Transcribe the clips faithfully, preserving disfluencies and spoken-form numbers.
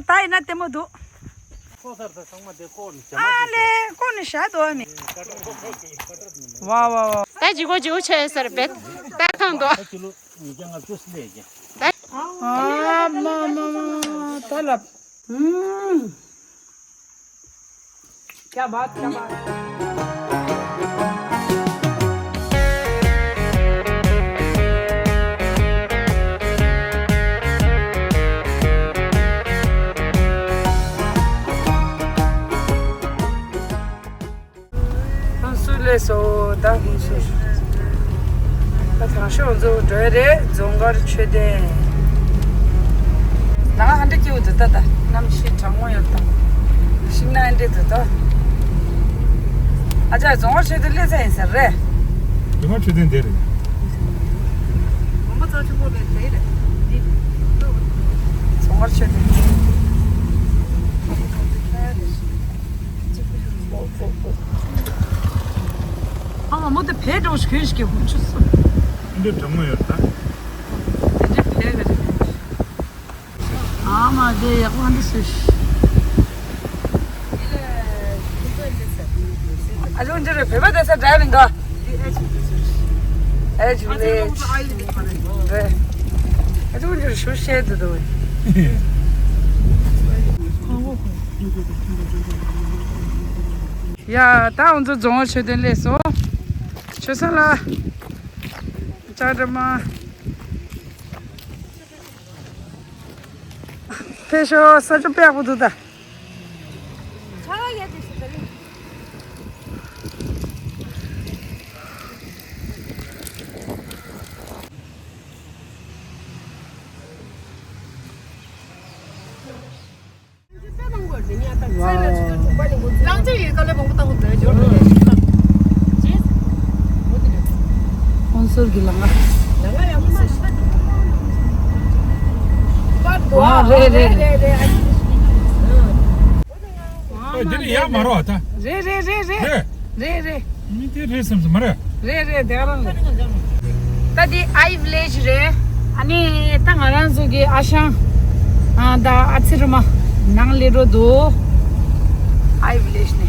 ད་ཡིན་ན་ལྟད་མོ་འདུག་ཁོ་སར་ད་ཚང་མ་དེ་ཁོ་ནི་ཨ་ལེ་ཁོ་ནི་ཤ་དོ་མི། ཀ་ཀྲ་ཀ་ཀྲ་ཀ་ཀྲ་མི་ནི། ཝ་ཝ་ཝ། ད་ཇི་གོ་ཇི་འུ་ཆེ་སར་བེད་ད་ཁང་དོ། ད་ཅི་ལོ་ཉིས་བརྒྱ་ལྔ་བཅུ་སླེབས་ཀྱི། ད། ཨ་མ་མ་མ་ད་ལབ། ཨུམ། क्या बात, क्या बात। ཧུན་སུར་སླེབས་སོང་། ད་ཧུན་སུར། ད་དང་ཤོས་ང་ཚོ་འགྲོ་ཡ་རེད། རྫོང་དཀར་མཆོད་རྟེན། ད་ང་ཧ་འདྲ་སྐྱིད་པོ་འདུག་ད་ད་གནམ་གཤིས་གྲང་མོ་ཡོད་ད། ཤིང་ནགས་ཧ་འདྲ་འདུག་ད། ཨ་ཅག་རྫོང་དཀར་མཆོད་རྟེན་སླེབས་ཚར་ཡིན་ས་རེད། རྫོང་དཀར་མཆོད་རྟེན་དེ་རེད། རྫོང་དཀར་མཆོད་རྟེན། ཨ་མ་མོ་དེ་བས་འགྲོ་ཞིག་གོན་ཞིག་གི་ཧུ་ཆུ་སུ། འདི་གྲང་མོ་ཡོད་ད། དེ་འདྲ་བས་ག་རེ། ཨ་མ་དེ་ཡག་པོ་འདི་སུ་ཤི། ཨ་ཅོ་འདི་རེད་བོད་པ་དེ་ས་ཌ་རའི་ཝིང་ག་ཨེ་ཅི་ཨེ་ཅི་ཨེ་ཅི་རེད། ཨ་ཅོ་འདི་རེད་ཞུ་ཤེས་འདུག་དོ། ཡ། ད་ང་ཚོ་རྫོང་དཀར་མཆོད་རྟེན་སླེབས་སོང་། ཆོས་སེང་ལགས། ཅག་སྒྲོལ་མ། ཕེབས་ཤོག་ས་ཆ་དཔེ་ཡག་པོ་འདུག་ད། ཧུན་སུར་གྱི་ལམ་ཁ། ཨ་རེད་རེད་རེད། ཨ་འདི་ནི་ཡར་མ་རོ་ད། རེད་རེད་རེད་རེད། རེད་རེད། མི་དེ་རེད་བསམ་སོང་མ་རེད། རེད་རེད་དེ་རང་རེད། ད་འདི་ཨའི་ཝི་ལེཇ་རེད། ཨ་ནི་ད་ང་རང་ཚོ་གི་ཨ་ཞང་ཨ་ད་ཨ་ཚེ་རི་མ་ནང་སླེབས་འགྲོ་འདུག་ཨའི་ཝི་ལེཇ་ནས།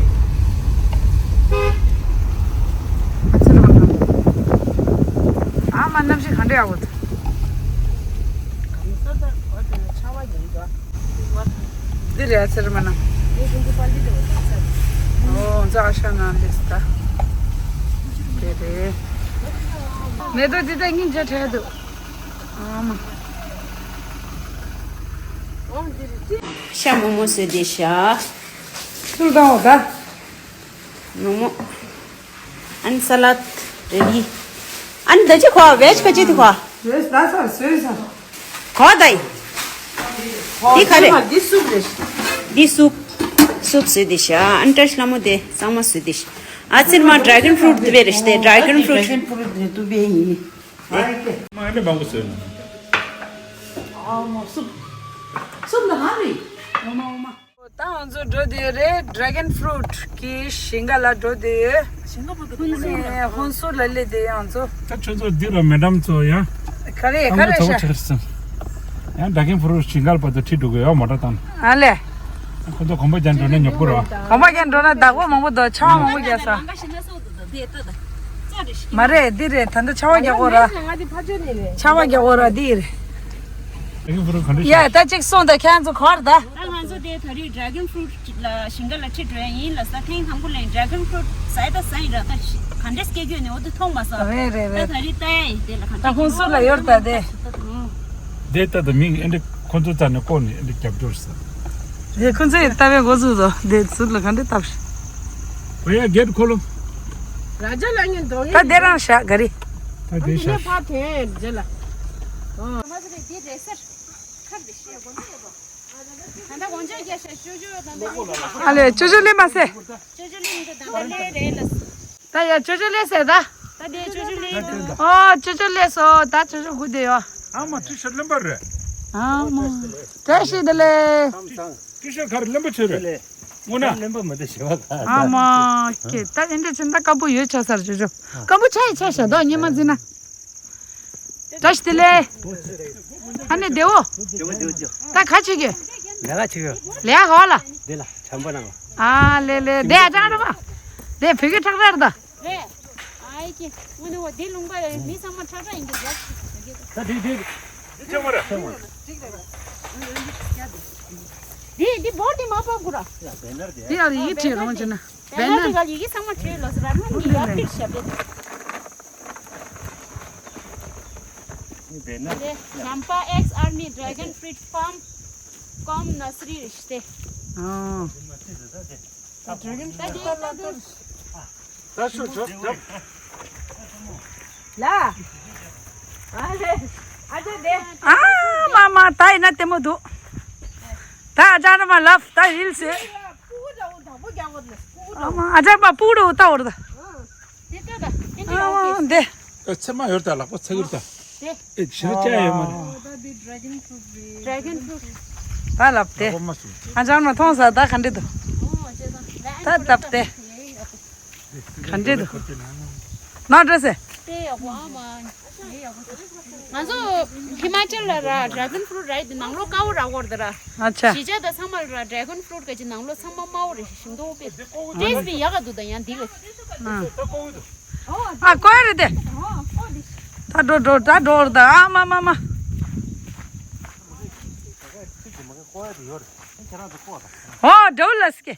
ཨ་ཚེ་རི་མ་ནང་། ཨ་མ་གནམ་གཤིས་ག་འདྲ་ཡག་པོ་འདུག་འདི་རེད་ཨ་ཚེ་རི་མ་ནང་། ཨོ་ང་ཚོ་ཨ་ཞང་ནང་སླེབས་ད། དེ་རེད། མེ་ཏོག་འདི་ད་སྙིང་རྗེ་བྲལ་འདུག་ཨ་མ། ཤ་མོག་མོག་བཟོས་བསྡད་ཤག་ཚུར་བཏང་འོ་ད། མོག་མོག་ཨན་ས་ལད་རེ་ཌི། ཨན་ད་ཅི་ཁོ་ཝེཇ་ག་ཅི་དེ་ཁོ། ཝེཇ་ད་ས་བཟོས་ས། ཁོ་ད་ཡི། འདི་ག་རེ། འདི་སུབ་རེད། འདི་སུབ། སུབ་བཟོས་བསྡད་ཤག་ཨན་ཏྲ་ཤ་ལ་མོ་དེ་གཙང་མ་བཟོས་བསྡད་ཤག་ཨ་ཚེར་མ་ཌ་རེ་གོན་ཕུ་རུཊ་དེ་བས་རེད་ཤག་ཌ་རེ་གོན་ཕུ་རུཊ། ཌ་རེ་གོན་ཕུ་རུཊ་དེ་དུ་བས་ཡིན། མ་ཨ་ནི་མང་པོ་བཟོས་ནས། ཨ་མ་སུབ། སུབ་ལ་ཧ་རེ། ཨོ་མ་ཨོ་མ། ད་ང་ཚོ་འགྲོ་དེ་རེད། ཌ་རེ་གོན་ཕུ་རུཊ་གི་ཞིང་ཁ་ལ་འགྲོ་དེ་ཡོད། ཞིང་ཁ་བར་དུ་ཧུན་སུར་ལ་སླེབས་དེ་ཡང་ཚོ། ད་ཁྱོད་ཚོ་འདི་ར་མེ་ཌམ་ཚོ་ཡ། ག་རེ་ག་རེ་ཤ། ཡང་ཌ་རེ་གོན་ཕུ་རུཊ་ཞིང་ཁ་བར་དུ་ཁྲིད་འགྲོ་གི་ཡོད་མོ་ཊ་བཏང་། ཨ་ལེ། ཁོ་ཚོ་གོམ་པ་རྒྱག་འགྲོ་ན་ཉོབ་པོ་རེད་བ། གོམ་པ་རྒྱག་འགྲོ་ན་བདག་པོ་མང་པོ་འདུག་ཆང་མང་པོ་རྒྱག་ས། མ་རེད་འདི་རེད། ད་ལྟ་ཆར་པ་རྒྱག་གོ་ར། ཆར་པ་རྒྱག་གོ་ར་འདི་རེད། ཡ་ད་ཅིག་སོང་ད་ཁྱེད་ཚོ་ག་རེ་ད། ད་ང་ཚོ་དེ་ད་རེས་ཌ་རེ་གོན་ཕུ་རུཊ་ལ་ཞིང་ཁ་ལ་ཁྲིད་འགྲོ་ཡ་ཡིན་ལ་ས། ཐེངས་དང་པོ་ལ་ཌ་རེ་གོན་ཕུ་རུཊ་ཟ་ཡ་ད་ཟ་ཡིན་ར། ད་ག་འདྲས་སྐྱེ་རྒྱུ་ནི་འོ་དེ་མཐོང་མ་སོང་། རེད་རེད་རེད། ད་ད་རེས་ལྟ་ཡ་ཡིན་དེ་ལ་ག་འདྲས་ད་ཧུན་སུར་ལ་ཡོད་ད་དེ། དེ་ལྟ་ད་མིང་ཨེ་འདྲ་ཁོ་ཚོ་རྩ་ནས་བཀོག་ནས་ཨེ་འདྲ་རྒྱབ་སྐྱོར་ཟེར། རེད། ཁོ་ཚོས་ལྟ་བའི་འགོ་ཚུགས་དོ། དེ་ཚུར་ལ་ག་འདྲ་བཏབ་ཤག་བ་ཡ་གེད་ཁོ་ལོ། ར་ཇ་ལ་ངན་འདོགས་ད་དེ་རང་ཤག་ག་རེ། ད་དེ་ཤག་ཕ་དེ་རྗེ་ལ། ཨ་མ་ཟེར་དེ་རེད་ཟེར། ཁར་དེ་ཤེས་དགོས་མེད་དོ། ད་ལྟ་དགོང་ཅག་རྒྱ་ཤ་ཅོ་ཅོ་ད་ལྟ་ཨ་ལེ་ཅོ་ཅོ་སླེབས་མ་ཟེར། ཅོ་ཅོ་སླེབས་མི་འདུག་ད་ལྟ་སླེབས་རེད་ལ། ད་ཡ་ཅོ་ཅོ་སླེབས་ཟེར་ད། ད་དེ་ཅོ་ཅོ་སླེབས་འདུག་ཨོ་ཅོ་ཅོ་སླེབས་སོང་། ད་ཅོ་ཅོ་སྒུག་བསྡད་ཡོད། ཨ་མ་ཏི་ཤ་རྟ་རློན་པ་རེད། ཨ་མ། བཀྲ་ཤིས་བདེ་ལེགས། ཏི་ཤ་ག་རེ་རློན་པ་ཆེ་རེད། དངོས་གནས། རློན་པ་མི་འདུག་ཞེས་པ་ག་ཨ་མ་ཀེ་ད་ཨེ་འདྲ་ཅན་ད་དཀར་པོ་ཡོད་ཆ་སར་ཅོ་ཅོ། དཀར་པོ་ཆ་ཡི་ཆ་ཤ་དོ་ཉི་མ་འཛིན་ན། བཀྲ་ཤིས་བདེ་ལེགས། ཨ་ནི་བདེ་བོ། ད་ག་ཅིག་གི་ལས་ཀ་བྱེད་ཡོད། ལས་ཀ་ག་བ་ལ། འདི་ལ་བྱམས་པ་ནང་ལ། ཨ་ལེ་ལེ་འདི་ཨ་ཅག་རེད་པ། འདི་བོད་སྐད་ཁྲག་ཁྲག་རེད་ད། རེད། ཨ་ཡེ་ཀྱེ། དངོས་གནས་འོ་འདི་ལུང་པ་མི་ཚང་མ་ཁྲག་ཁྲག་ཡིན་གྱི་རེད། ད་འདི་འདི། འདི་ཆེན་མོ་རེད། འདི་འདི་བོར་འདི་མ་པ་གུ་ར། འདི་ཡང་ཡིག་བྲིས་རོང་ཅི་ན། བེ་ནར་འདི་ག་ཡི་གེ་ཚང་མ་བྲིས་ལོ་ཟེར་ར་ལྷུང་གི་ཡར་ཕིར་ཞབས་རེད། འདི་ཇམ་པ་ཨེགས་ཨར་མི་ཌེ་གོན་ཕུ་རུཊ་ཕཱམ་ཀོམ་ནར་སི་རི་རེད་ཤི་སྟེ། ཨོ། ད་ཤོ་ཤོ་ཤོ། ལ། ཨ་ལེ། ཨ་ཅག་དེ། ཨ་མ་མ་ད་ཡིན་ན་ལྟད་མོ་འདུག་ད་ཨ་ཅག་ར་མ་ལབ་ད་རིལ་སི། ཨ་མ་ཨ་ཅག་མ་སྤུ་གུ་ད་འོར་ད། དེ་ལྟ་ད། དེ་འདྲ་ཨ་ཡོང་གི། འདི། ཨེ་ཚེར་མ་ཡོད་ད་ལག་པ་ཚ་གི་རེད་ད། དེ། ཨེ་ཞི་ལ་ཅ་ཡོད་མ་རེད། ཨོ་ད་འདི་ཌེ་གོན་ཕུ་རུཊ་རེད། ཌེ་གོན་ཕུ་རུཊ། ད་ལབ་དེ། ལག་པ་མ་སུ། ཨ་ཅག་མ་མཐོང་ས་ད་ག་འདྲ་འདུག་ཨོ་ཅེ་ད། ད་ལབ་དེ། ག་འདྲ་འདུག་ན་འདྲ་སེ། དེ་ཡག་པོ་ཨ་མ། ང་ཚོ་ཧི་མ་ཅལ་ལ་ར་ཌེ་གོན་ཕུ་རུཊ་ར་དེ་ནང་ལོགས་དཀར་པོ་ར་གོར་ད་ར། ཨ་ཆ། གཞིས་ཆགས་དང་ཚང་མ་ལ་ར་ཌེ་གོན་ཕུ་རུཊ་ག་ཅིག་ནང་ལོགས་ཚང་མ་དམར་པོ་རེད། ཞིམ་མདོག་དཔེ། ཏེས་པི་ཡག་ག་འདུག་ད་ཡང་འདི་ག་ཨ་ཀོ་ཡ་རེད་དེ། ད་འགྲོ་འགྲོ་ད་འགྲོ་ར་ད་ཨ་མ་མ་མ། ཨོ་འགྲོ་ལ་སྐྱེ།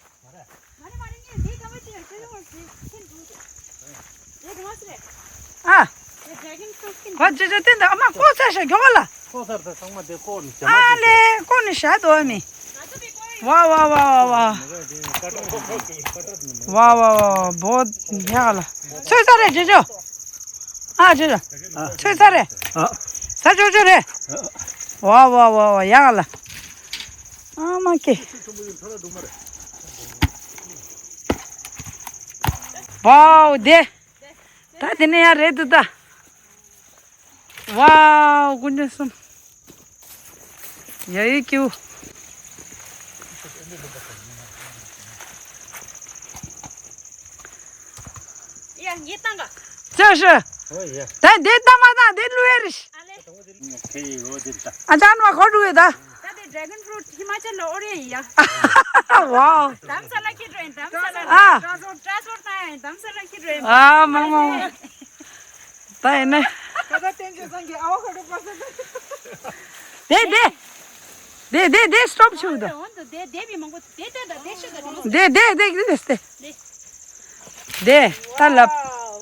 ཨ། ཁོ་ཅི་ཅི་ཏན་ཏན་ཨ་མ་ཀོ་ཚ་ཤ་མགྱོགས་ལ། ཀོ་ཚར་ད་ཚང་མ་དེ་ཀོ་ནི་ཞྭ་མ་ཨ་ལེ་ཀོ་ནི་ཞྭ་དོ་མི། ཝ་ཝ་ཝ་ཝ་ཝ། ཝ་ཝ་ཝ་བོ་ཡག་ལ། ཚོད་ཚ་རེད་ཅི་ཅོ། ཨ་ཅི་ཅོ། ཚོད་ཚ་རེད། ཨ། ས་ཅོ་ཅོ་རེད། ཝ་ཝ་ཝ་ཝ་ཡག་ལ། ཨ་མ་ཀེ། ཝའོ་དེ། ད་དེ་ནས་ཡར་རེད་འདུག་ད། ཝའོ་དཀོན་མཆོག་གསུམ། ཡ་ཡི་ཀྱུ། ཡ་ངས་བཏང་ག་ཅོ་ཤི། ཨོ་ཡ། ད་འདི་ལྟ་མ་བཏང་འདི་བླུག་ཡ་རེད། ཨ་ལེ། ཨ་ཅག་ནུ་མ་ཁོ་འགྲོ་ཡོད་ད། ད་དེ་ཌེ་གོན་ཕུ་རུཊ་ཧི་མ་ཅལ་ལ་ཨོ་རེད་ཡིན་ཡ། ཝའོ། དྷ་རམ་ས་ལ་ཁྱེར་འགྲོ་ཡིན། དྷ་རམ་ས་ལ་ཨ། ཊ་རན་སི་པོར་ཊི་ཊ་རན་སི་པོར་ཊི་བཏང་ཡ་ཡིན། དྷ་རམ་ས་ལ་ཁྱེར་འགྲོ་ཡིན། ཨ་མ་མ་མ། ད་ཡིན་ནི། ད་ལྟ་བསྟན་ཆོས་བཟང་གི་ཨ་བོ་ཁ་ཊོ་པ་ས་ད། དེ་དེ། དེ་དེ་དེ་སི་ཊོབ་བྱུང་ད། འོན་ཏེ་དེ་དེ་མི་མང་པོ་དེ་ལྟ་ད་དེ་ཤི་ད་རུང་། དེ་དེ་དེ་དེ་དེ་དེ། དེ་ད་ལབ།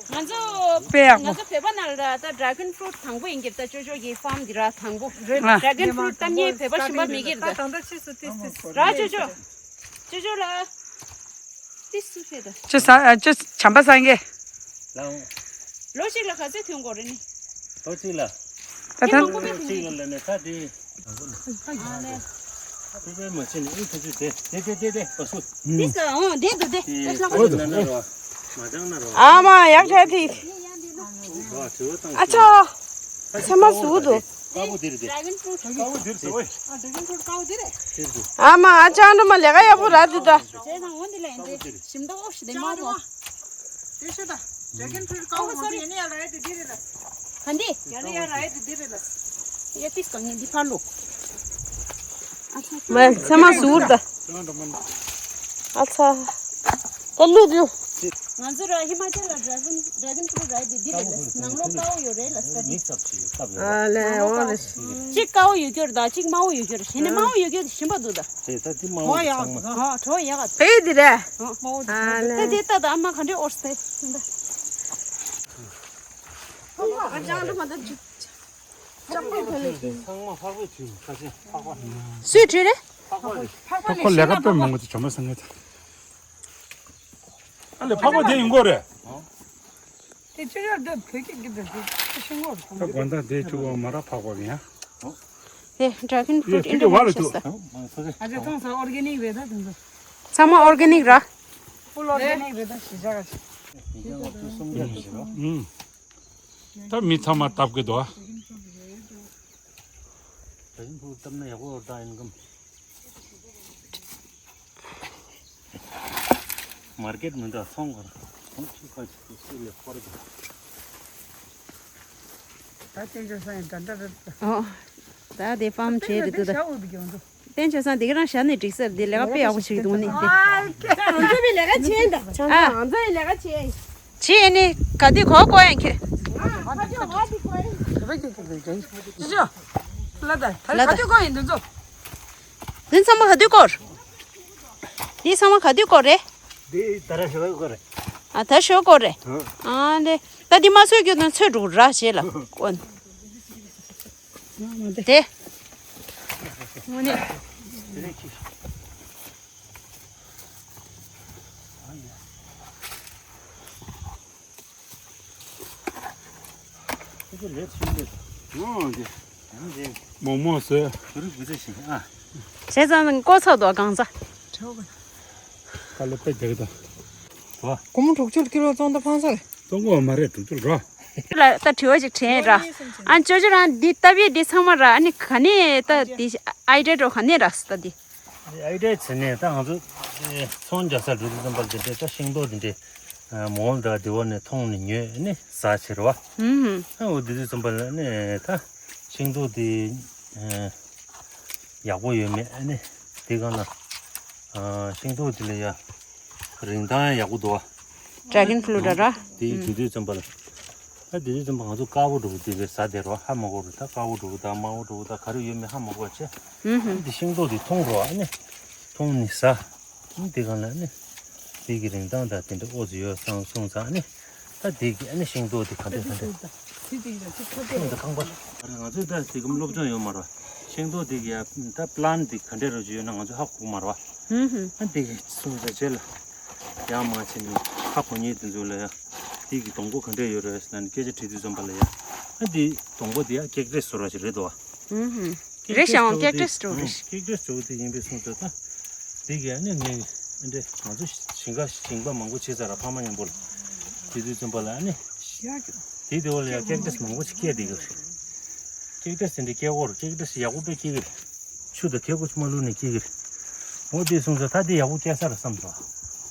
ང་ཚོ་དཔེ་ཡག་པོ། ང་ཚོ་བོད་པ་ནང་ལ་ད་ཌེ་གོན་ཕུ་རུཊ་དང་པོ་ཡིན་གྱི་རེད། ད་ཅོ་ཅོ་གི་ཕཱམ་འདི་ར་དང་པོ་རེད། ཌེ་གོན་ཕུ་རུཊ་གཏམ་ངན་བོད་པ་གཞན་པ་མེད་ཀྱི་རེད། ད་ད་ལྟ་ཕྱིས་སུ་ཏིས་ཏིས་ར་ཅོ་ཅོ། ཅོ་ཅོ་ལ། ཏིས་ཏིས་ཕེ་ད། ཅོ་ས་ཨ་ཅོ་བྱམས་པ་སངས་རྒྱས། ལོ་གཅིག་ལ་ག་ཚོད་ཐོན་དགོས་རེད་ནི། ལོ་གཅིག་ལ། ད་ད། ལོ་གཅིག་ལ་ལ་ནས་ད་དེ། ཨ་ནས། ཨ་པེ་པེ་མ་ཆེ་ནི་ཨི་ཐུ་ཆུ་དེ་དེ་དེ་དེ་དེ་པ་སུ། ཏིས་ཀ་ཨོ་དེ་དུ་དེ་དེ་ལ་ཨོ་དུ་ན་ན་རོ། མ་ཅང་ན་རོ། ཨ་མ་ཡག་ཤ་ཐི། ཨ་ཚ། ཚ་མ་སུ་དུ། ཀ་བོ་དེ་རེད་དེ། ཌེ་གོན་ཕུ་རུཊ། ཀ་བོ་དེ་རེད་དེ་ཨོའི། ཨ་ཌེ་གོན་ཕུ་རུཊ་ཀ་བོ་དེ་རེད། དེ་རེད་དེ། ཨ་མ་ཨ་ཅང་འགྲོ་མ་ལས་ཀ་ཡག་པོ་ར་དུ་ད། ཞེ་ས་འོན་དེ་ལ་ཡིན་དེ། ཞིམ་ད་ཨོ་ཤི་དེ་མ་བོ། དེ་ཤོད་ད། ཌེ་གོན་ཕུ་རུཊ་ཀ་བོ་ཨོ་སོ་རི། ཡ་ནི་ཡ་ར་ཡ་དེ་དེ་རེད་ལ། ག་འདི། ཡ་ནི་ཡ་ར་ཡ་དེ་དེ་རེད་ལ། ཡ་ཏིས་གང་ངེ་འདི་ཕར་ལོ། མ་ཚེ་མ་ཟུར་ད། ཨ་ཚ། ད་ལུ་རུ། ང་ཚོ་ར་ཧི་མ་ཅལ་ལ་ཌེ་གོན་ཌེ་གོན་ཕུ་རུཊ་ར་དེ་འདི་རེད་ལ། ནང་ལོགས་དཀར་པོ་ཡོད་རེད་ལ་ས་དེ། ཨ་ལེ་འོ་རེད། གཅིག་དཀར་པོ་ཡོད་རྒྱུ་རེད་ད་གཅིག་དམར་པོ་ཡོད་རྒྱུ་རེད། གཞན་ནས་དམར་པོ་ཡོད་རྒྱུ་དེ་ཞིམ་པ་འདུག་ད། དེ་ད་དེ་དམར་པོ་ཡག་ཚང་མ། ཨོ་གྲོ་ཡག་ག་ཨེ་དེ་རེད། དམར་པོ་དེ་ཨ་ལེ། ད་དེ་ད་ད་ཨ་མ་ག་འདྲས་ཨོར་སྟེ་ད། ཨ་ཅང་འགྲོ་མ་ད་ཅིག་ཚང་མ་ཕག་པའི་དུས་ཁ་ཆེ་ཕག་པ། སུས་བྲིས་རེད། ཕག་པ་རེད། ཕག་པ་ཁོ་ལས་ཀ་དཔེ་མང་པོ་དེ་བྱོན་མ་སང་ངེ་ད། ཨ་ལེ་ཕག་པ་དེ་ཡིན་གོ་རེད། དེ་ཅི་ཡོད་འདི་བོད་ཀྱི་གི་འདི་ཅི་ཤི་ངོ་རེད། ད་དགོན་བདག་དེ་ཅུ་བ་མ་ར་ཕག་པ་ཡིན་ཡ། དེ་ཌེ་གོན་ཕུ་རུཊ་ཨིན་ཊར་ནེ་ཤ་ནལ་ས། ཨ་ཅེ་ཚང་ས་ཨོར་གེ་ནིག་རེད་ད་དེ་ཚོ། ཚང་མ་ཨོར་གེ་ནིག་ར། ཕུལ་ཨོར་གེ་ནིག་རེད་ད་གཞིས་ཆགས་ཀ་ཞིག་ཨུམ། ད་མི་ཚང་མ་བཏབ་གི་འདུག་ཨ། ད་ཡིན་ཕུ་བཏབ་ན་ཡག་པོ་ད་ཡིན་གམ། མར་ཀེཊ་མི་འདུག་ཚོང་གོ་ར། ཚོང་ཆུ་ཁ་ཆུ་སུ་ལས་ཁོར་གི། ད་ཅན་ཅན་ས་ཡིན་ད་ད་ད། ཨོ། ད་དེ་ཕམ་བྱས་རེད་འདུག་ད། ཤ་འུ་དུ་གྱོང་འདུག་བསྟན་ཆོས་སང་འདི་ག་རང་བཞག་ནས་འགྲིག་ས་རེད། འདི་ལས་ཀ་དཔེ་ཡག་པོ་ཞིག་འདུག་ནི་འདི། ང་ཚོ་བའི་ལས་ཀ་བྱེད་འདྲ། ང་ཚོ་ཡི་ལས་ཀ་བྱེད། བྱེད་ནི་ག་དུས་གོ་གོ་ཡང་ཁྱོད། ལ་ད་ལ་ད་ག་དུས་གོ་ཡིན་འདི་ཚོ། འདི་ཚང་མ་ག་དུས་གོ་རེད། འདི་ད་ར་ཞོ་གོ་རེད། ཨ་ད་ཞོ་གོ་རེད། ཨ་ལེ། ད་འདི་མ་ཚོས་རྒྱུ་དང་ཚོས་འགྲོ་ར་བྱེད་ལ་གོ། དེ། དངོས་གནས། མོག་མོག་ཟེར། བྱས་ཙང་ཀོ་ཚ་དོ་གང་ཚ། དཀའ་ལས་དཔེ་རྒྱག་གི་དང་། སྒོར་མོ་དྲུག་ཅུ་ལ་ཀི་ལོ་བཙོང་ད་ཕངས་ས་རེད། བཙོང་གི་མ་རེད། དྲུག་ཅུ་ར། ལ་ད་དྲི་བ་ཅིག་དྲན་ར། ཨ་ཅོ་ཅོ་རང་འདི་ལྟ་བུའི་འདི་ཚང་མ་ར། ཨ་ནི་ག་ནས་ད་འདི་ཨའི་ཌི་ཡ་འགྲོ་ག་ནས་ར་ད་འདི། ཨའི་ཌི་ཡ་བྱས་ནས་ད་ང་ཚོ་ཚོང་རྒྱག་ས་འགྲོ་དུས་ཙམ་པ་འདི་འདྲའི་ད་ཤིང་ཏོག་འདི་འདྲའི་མོལ་འདྲ་འདི་བ་ནས་མཐོང་ནས་ཉོས་ནས་ཟ་བྱེད་ར་བ། ཧུམ་ཧུམ། ཨ་འོ་འདི་དུས་ཙམ་པ་ལ་ནས་ད་ཤིང་ཏོག་འདི་ཡག་པོ་ཡོད་མེད་ཨ་ནི་འདི་གང་ལ་ཤིང་ཏོག་འདི་ལ་ཡ། རིན་ཐང་ཡག་པོ་འདུག་བ། ཌེ་གོན་ཕུ་རུ་ཊ་ར། དེའི་དུས་དུས་ཙམ་པ་ལ། ད་དེ་དུས་ཙམ་པ་ང་ཚོ་དཀར་པོ་འདྲ་པོ་དེ་བས་ཟ་བདེ་རོ། ཧ་མ་གོ་རུ་ད་དཀར་པོ་འདྲ་པོ་ད་དམར་པོ་འདྲ་པོ་ད་ག་རེ་ཡོད་མེད་ཧ་མ་གོ་བ་བྱས། ཧུམ་ཧུམ། འདི་ཤིང་ཏོག་འདི་མཐོང་རོ་ཨ་ནི། མཐོང་ནི་ཟ། འདི་གང་ལ་ནི། དེ་གི་རིན་ཐང་དང་དེ་འདྲ་ཨོ་ཙི་ཡོད་སང་སོང་ཙང་ཨ་ནི། ད་དེ་གི་ཨ་ནི་ཤིང་ཏོག་དེ་ག་འདྲ་ག་འདྲ། ཤིང་ཏོག་ཁང་པ། ང་ཚོས་ད་དེ་གམ་སློབ་སྦྱོང་ཡོད་མ་རོ། ཤིང་ཏོག་དེ་གི་ཡ་ད་པི་ལན་དེ་ག་འདྲ་རོ་ཅིག་ཡོད་ན་ང་ཚོ་ཧ་གོ་མ་རོ། ཧུམ་ཧུམ། ཨ་དེ་གི་སོང་ཙང་རྗེས་ལ། ཡང་མ་བྱས་ནས་ཧ་གོ་ཉེས་དེ་ཚོ་ལ་ཡ། དེ་གི་སྡོང་པོ་ག་འདྲས་ཡོད་རེད་ཟེར་ན་སྐད་ཆ་དྲིས་དུས་ཙམ་པ་ལ་ཡ། ཨ་དེ་སྡོང་པོ་དེ་ཡ་ཀེག་ཊས་བཟོ་འདྲ་ཞིག་རེད་དོ། ཧུམ་ཧུམ། རེད་ཤག་ཀེག་ཊས་འདྲ་རེད་ཤག་ཀེག་ཊས་འདྲ་བོ་དེ་ཡིན་པའི་སོང་ཙང་ད། དེ་གི་ཨ་ནི་ངས་ཨ་འདྲས་ང་ཚོ་ཞིང་ཁ་ཞིང་པ་མང་པོ་བྱས་ཚར་ར་ཕ་མ་མཉམ་པོ་ལ། དེ་དུས་ཙམ་པ་ལ་ཨ་ནི། དེ་དེ་བ་ལ་ཡ་ཀེག་ཊས་མང་པོ་ཞིག་སྐྱེས་བསྡད་ཀྱི་རེད། ཀེག་ཊས་དེ་འདྲ་སྐྱེ་གོ་རེད། ཀེག་ཊས་ཡག་པོ་དཔེ་སྐྱེ་གི་རེད། ཆུ་དང་ཁལ་ཀོ་ཆུ་མ་བླུགས་ནས་སྐྱེ་གི་རེད། འོ་དེ་སོང་ཙང་ད་དེ་ཡག་པོ་སྐྱེ་ས་རེད་བསམ་སོང་།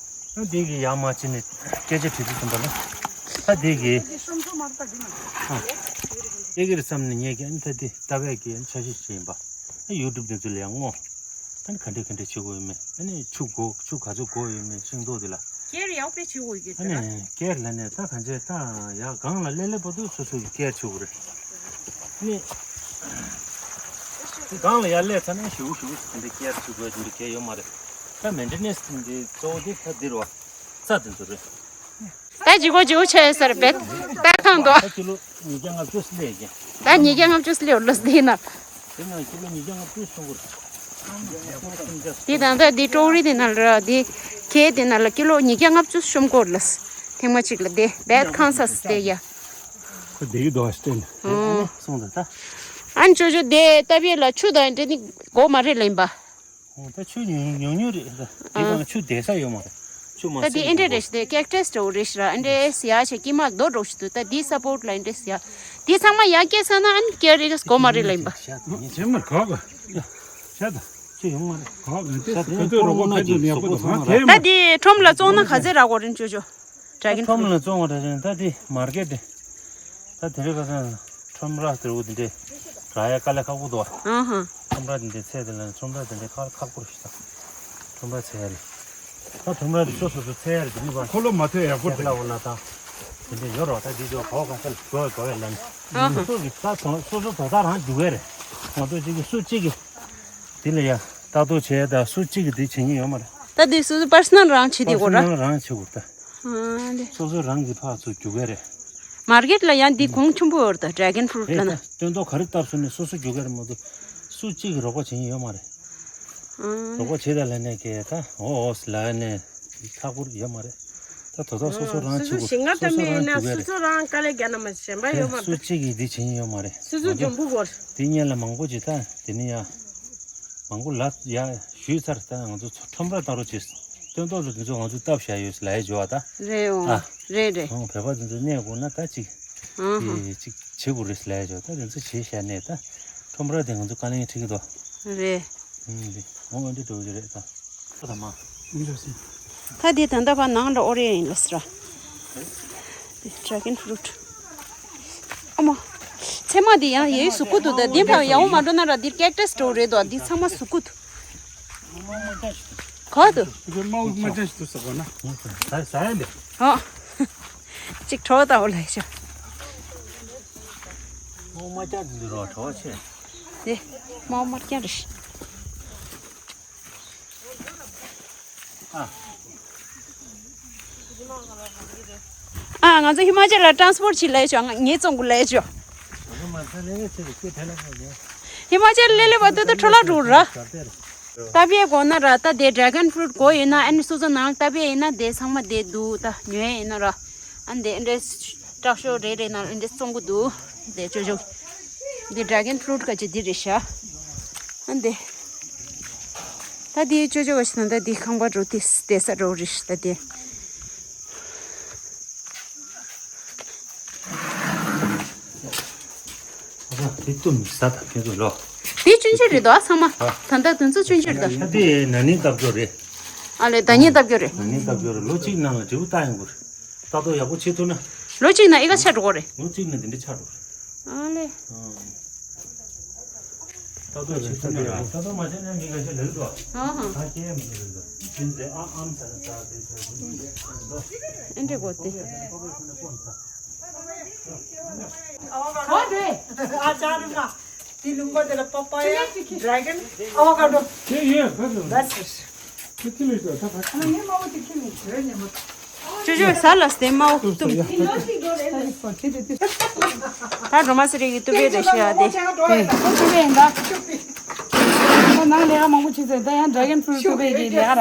ཨ་དེ་གི་ཡར་མར་བྱས་ནས་སྐད་ཆ་དྲིས་དུས་ཙམ་པ་ལ། ད་དེ་གི་ཨ་སྐྱེ་གི་རེད་བསམ་ནས་ངས་ཀྱང་ད་དེ་ལྟ་བས་ཀྱི་འཆར་གཞི་ཞིག་ཡིན་པ། ཨ་ཡུ་ཊུབ་དེ་ཚོ་ལ་ཡང་སྔོ། ཨ་ནི་ག་འདྲས་ག་འདྲས་བྱེད་དགོས་ཡོད་མེད། ཨ་ནི་ཆུ་དགོས་ཆུ་ག་ཚོད་དགོས་ཡོད་མེད། ཤིང་ཏོག་དེ་ལ། ཀེར་ཡག་པོ་བྱེད་དགོས་ཀྱི་ཨ་རེད་ན། ནི་ཀེར་ལ་ནས་ད་གང་བྱས་ད་ཡར་སྒང་ལ་སླེབས་སླེབས་བར་དུ་སོ་སོ་གི་ཀེར་བྱེད་དགོས་རེད། ནི། སྒང་ལ་ཡར་སླེབས་ཚར་ནས་ཞུ་ཞུ་དེ་འདྲ་ཀེར་བྱེད་དགོས་དེ་འདྲ་གལ་ཡོད་མ་རེད། ད་མེན་ཊེ་ནེན་སི་དེ་འདྲ་གཙོ་བོ་དེ་ད་འདིར་བ། རྩྭ་དེ་ཚོ་རེད། ད་ལྗིད་ཁོག་ལྗིད་ཁོག་ཆགས་ཡོད་ས་རེད་པས། ད་ཐང་དོ། ད་ཀི་ལོ་ཉིས་བརྒྱ་ལྔ་བཅུ་སླེབས་ཀྱི། ད་ཉིས་བརྒྱ་ལྔ་བཅུ་སླེབས་ལོས་དེ་ན། དེ་ན་ཀི་ལོ་ཉིས་བརྒྱ་ལྔ་བཅུ་སོང་གི་རེད། དེ་ད་ལྟ་དེ་ཀྲོ་རི་དེ་ན་ལ་ར་དེ་ཁེ་དེ་ན་ལ་ཀི་ལོ་ཉིས་བརྒྱ་ལྔ་བཅུ་ཤོམ་གོ་ལ། ཐེངས་མ་གཅིག་ལ་དེ་བེད་ཁང་ས་སི་དེ་ཡ། ཁོ་དེ་གི་དོ་ཨ་སྟེ་ན། ཨོ། སོང་ཙང་ད། ཨན་ཅོ་ཅོ་དེ་ལྟ་བུའི་ལ་ཆུ་དང་འདྲེ་ནི་གོ་མ་རེད་ལེན་པ། ཨོ་ད་ཆུ་ཉུང་ཉུང་ཉུང་རེད་ད། དེ་ཨ། གང་ཆུ་བསྡད་ས་ཡོད་མ་རེད། ཆུ་མ་ད་དེ་སེལ་ཨེ་འདྲ་རེད་ཤི་དེ་ཀེག་ཊས་འདྲ་བོ་རེད་ཤི་ར་ཨེ་འདྲ་ཨེ་སི་ཡ་ཆེ་ཀི་མ་རྡོ་འགྲོ་ཤི་དུ་ད་དེ་སཔོར་ཊི་ལ་ཨེ་འདྲ་ཨེ་སི་ཡ། དེ་ཚང་མ་ཡ་སྐྱེ་ས་ན་ཨན་ཀེ་རེ་གི་གོ་མ་རེད་ལེན་པ། ཤ་ད་ཉི་ཚེ་མར་གོ་ག་ཤ་ད་ཆུ་ཡོང་མ་རེད། གོ་ག་དེ་ཤ་དེ་ག་དུས་རོགས་པ་ཕན་ཚུན་ཡག་པོ་འདུག་ག་དེ་ད་དེ་ཁྲོམ་ལ་བཙོང་ན་ག་ཚད་རག་གོ་རིན་ཅོ་ཅོ། ཌེ་གོན་ཕུ་རུ་ཊི། ཁྲོམ་ལ་བཙོང་བ་རེད་རེད། ད་དེ་མར་ཀེ་ཊི་དེ། ད་དེ་རིང་ཁ་སང་ཁྲོམ་ར་དེ་རུ་དེ་འདྲས་རག་ཡ་དཀའ་ལས་ཁག་པོ་འདུག་ཨ། ཨ་ཧ། ཁྲོམ་ར་དེ་འདྲས་ཚད་དེ་ལ་ཁྲོམ་ར་དེ་འདྲས་ཁག་ཁག་པོ་རེད་ཤག་ཁྲོམ་ར་ཚད་ཡ་རེད། ད་ཁྲོམ་ར་དེ་སོ་སོ་སོ་ཚད་ཡ་རེད། དེ་ནི་བ་འཁོར་ལོ་མ་ཐོན་ཡག་པོ་རེད། ལ་འོ་ལ་ད་དེ་འདྲས་ཡོད་རོགས། ད་དེ་ཚོ་གོ་ག་ས་ལ་འགྲོ་འགྲོ་བས་ལ་ནི། ཨ་ཧ། སོ་སོ་གི་ད་སོ་སོ་དོ་ད་རང་རྒྱུག་གས་རེད། ང་ཚོ་གཅིག་གི་སུ་གཅིག་གི་དེ་ལ་ཡ་ལྟ་རྟོག་བྱས་ད་སུ་གཅིག་གི་དེ་བྱེད་ཉེན་ཡོད་མ་རེད། ད་དེ་སོ་སོ་པར་སོ་ནལ་རང་བྱེད་དེ་གོ་ར། པར་སོ་ནལ་རང་བྱེད་དགོས་ད། ཨ་ལེ། སོ་སོ་རང་གི་ཕར་ཚུར་རྒྱུག་གི་རེད། མར་ཀེ་ཊི་ལ་ཡང་འདི་གོང་ཆེན་པོ་ཡོད་རེད་ད་ཌེ་གོན་ཕུ་རུ་ཊི་ལ་ན། སྟོན་ཐོག་ག་རེ་བཏབ་སོང་ནས་སོ་སོ་རྒྱུག་གི་རེད་མ་གཏོགས་སུ་གཅིག་གིས་རོགས་པ་བྱེད་ཉེན་ཡོད་མ་རེད། ཨ་རོགས་པ་བྱེད་ད་ལབ་ནས་ཀྱེ་ད་འོ་འོ་ལབ་ནས་ཁག་པོ་ཡོད་མ་རེད། ད་དོ་ད་སོ་སོ་རང་སོ་སོ་བྱེད་དགོས། ཞིང་ཁ་སོ་སོ་འདྲ་མིན་རང་ཡིན་ན་རྒྱུག་གི་སོ་རེད། སོ་རང་དཀའ་ལས་རྒྱག་ན་མ་གཞན་པ་ཡོད་མ་རེད། སུ་གཅིག་གིས་འདི་བྱེད་ཉེན་ཡོད་མ་རེད། སོ་སོ་འཇོན་པོ་དགོས། དེ་སྔོན་ལ་མང་པོ་ཅིག་ད་དེ་ནི་ཡ། མང་པོ་ལ་ཡ་ཞུས་ཚར། ད་ང་ཚོ་ཁྲོམ་ར་བཏང་རོགས་བྱེད། སྟོན་ཐོག་ལ་དེ་ཚོ་ང་ཚོ་བཏབ་བཞག་ཡོད་ལབ་ཡ་བྱོས་བ་ད། རེད་འོང་། ཨ། རེད་རེད། ཨང་བོད་པ་དེ་ཚོ་གནས་དགོས་ན་ད་ཅིག་ཨ་ཧ། དེ་ཅིག་བྱེད་དགོས་རེད་ལབ་ཡ་བྱོས། ད་དེ་ཚོ་བྱེད་བཞག་ནས་ད་ཁྲོམ་ར་དེ་ང་ཚོ་དཀའ་ལས་ཁྲིད་ཀྱི་འདུག་རེད། ཨང་རེད། འོང་འོང་འདི་འགྲོ་གི་རེད་ད། ད་མ། ད་དེ་ད་ལྟ་བར་ནང་ལ་ཨོ་རེད་ཡིན་ལ་སི་ར། ཌེ་གོན་ཕུ་རུ་ཊི། ཨ་མ། ཚེར་མ་འདི་ཡང་ཡའི་གཟུགས་པོ་འདུག་ད་འདི་ཕར་ཡག་པོ་མ་འགྲོ་ན་ར་འདི་ཀེག་ཊས་འདྲ་བོ་རེད་དོ། འདི་ཚང་མ་གཟུགས་པོ་འདུག་ག་དུ། དེ་མའོ་མ་ཅན་ཞིག་ཏུ་ཟ་གོ་ན། ཟ་ཟ་ཡ་འདི། ཨོ། གཅིག་གྲོགས་དང་འོ་ལས་ཤོག་མའོ་མ་ཅན་འདི་རོ་གྲོགས་ཆེ། དེ་མའོ་མ་ཅན་རེད། ཨ། ཨ། ང་ཚོ་ཧི་མ་ཅལ་ལ་ཊ་རན་སི་པོར་ཊ་བྱེད་ལས་ཆོག་ང་ངའི་ཙོང་གུ་ལས་ཆོག་ཧི་མ་ཅལ་ལེ་ལེ་བ་ཏུ་ཏུ་འཕྲོ་ལ་འགྲོ་ར། ཏ་པའི་གོ་ན་ར་ད་དེ་ཌ་ར་གོན་ཕུ་རུ་ཊ་གོ་ཡོད་ན་ཨ་ནི་སོ་སོ་ནང་ཏ་པའི་ཡིན་ན་དེ་ཚང་མ་དེ་འདུག་ད་ཉོས་ཡིན་ན་ར། ཨ་ནི་དེ་འདྲས་སྐྲག་ཤོག་རེ་རེ་ནང་འདྲས་ཙོང་གུ་འདུག་དེ་ཅོ་ཅོ། འདི་ཌ་ར་གོན་ཕུ་རུ་ཊ་ག་ཅི་འདི་རེད་ཤག་ཨ་འདི། ད་འདི་ཅོ་ཅོ་ག་ཞིག་ན་ད་འདི་ཁང་པ་འགྲོ་དེ་བསྡད་ས་འགྲོ་རེད་ཤག་ད་འདི། ཨ་འདི་ཏུ་མི་ས་ད་ཁྱེད་ཚོ་ལོ། འདི་ཆུན་ཆུན་རེད་དོ་ཚང་མ། ཨ། ད་ད་དུང་ཚོ་ཆུན་ཆུན་རེད་དོ། ཨ་འདི་ན་ནིང་བཏབ་རྒྱུ་རེད། ཨ་ལེ་ད་ནིང་བཏབ་རྒྱུ་རེད། ན་ནིང་བཏབ་རྒྱུ་རེད། ལོ་གཅིག་ནང་ལ་འབྲས་བུ་བཏགས་ཡོང་གི་རེད། ལྟ་རྟོག་ཡག་པོ་བྱེད་ཐུབ་ན། ལོ་གཅིག་ནང་ཨི་ཀ་ཆགས་འགྲོ་གི་རེད། ལོ་གཅིག་ནང་འདི་འདྲ་ཆགས་འགྲོ་གི་རེད། ཨ་ལེ། ཨང་། ལྟ་རྟོག་བྱེད་ཐུབ་ན་ར། ལྟ་རྟོག་མ་བྱས་ན་མི་ཁ་ཤས་ལེགས་འགྲོ། ཨ་ཧ། ད་སྐྱེ་ཡ་མི་འདུག་ལེགས་འགྲོ། བྱིན་ཟེར་ཨ་ཨམ་ཟེར་ཟ་ཟེར་ཟེར་ཟེར་ཟེར། ཨེ་འདྲ་གོ་དེ། གོ་དེ། ཨ་ཅག་རུ་མ། དེ་ལུང་པ་དེ་ལ་པ་པ་ཡ། ཌ་ར་གོན། ཨ་བ་ཀ་ཌོ། དེ་ཡོད་ག་ཚོད། That's it. ཅོ་ཅོ་ཟ་ལ་སྟེ་མའོ་གཏུམ། ད་རོ་མ་སི་རེ་གི་གཏུམ་པའི་རེ་ཤི་ཡ་དེ། ནང་ལས་ཀ་མང་པོ་བྱེད་ཚེ་ད་ཡང་ཌ་ར་གོན་ཕུ་རུ་ཊ་གཏུམ་པའི་གི་ལས་ཀ་ར།